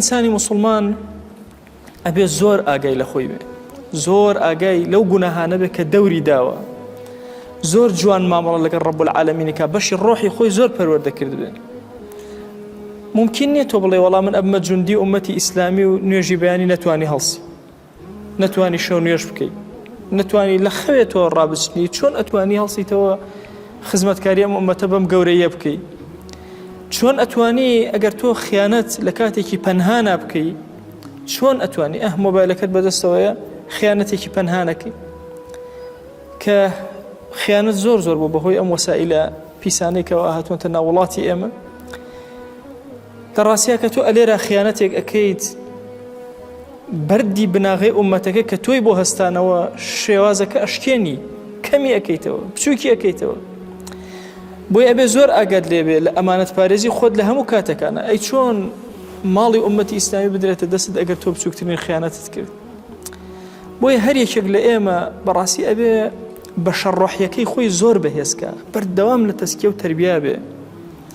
ئینسانی موسڵمان ئەبێ زۆر ئاگای لە خۆی بێ زۆر ئاگای لەو گوناهانە بێ کە دەوری داوە زۆر جوان مامەڵە لەگەڵ ڕب العالمینەکە بەشی ڕۆحی خۆی زۆر پەروەردە کردبێ ممکن نییە تۆ بڵێ وەڵام من ئەبمە جوندی ئومەتی ئیسلامی و نوێژی بەیانی نەتوانی هەڵسی نەتوانی شەو نوێژ بکەی نەتوانی لە خەوێتەوە ڕابچنی چۆن ئەتوانی هەڵسیتەوە خزمەتکاری ئەم ئومەتە بەم گەورەیە بکەی چۆن ئەتوانی ئەگەر تۆ خیانەت لە کاتێکی پەنهانا بکەی چۆن ئەتوانی ئەه مۆبایلەکەت بەدەستەوەیە خیانەتێکی پەنهانەکەی کە خیانەت زۆر زۆر بوو بەهۆی ئەم وەسائلە پیسانەی کەەوە هاتوونتە ناو وڵاتی ئێمە لە ڕاستیا کە تۆ ئەلێرا خیانەتێک ئەکەیت بەردی بناغەی ئومەتەکە کە تۆی بۆ هەستانەوە شێوازەکە ئەشکێنی کەمی ئەەکەیتەوە بچووکی ئەەکەیتەوە بۆی ئەبێ زۆر ئاگات لێبێ لە ئەمانەت پارێزی خۆت لە هەموو کاتەکانە ئەی چۆن ماڵی ئومەتی ئیسلامی بدرێتە دەستت ئەگەر تۆ بچووکترین خیانەتت کرد بۆیە هەر یەکێک لە ئێمە بەڕاستی ئەبێ بەشە ڕۆحیەکەی خۆی زۆر بەهێزکە بەردەوام لە تەسکیە و تەربیا بێ.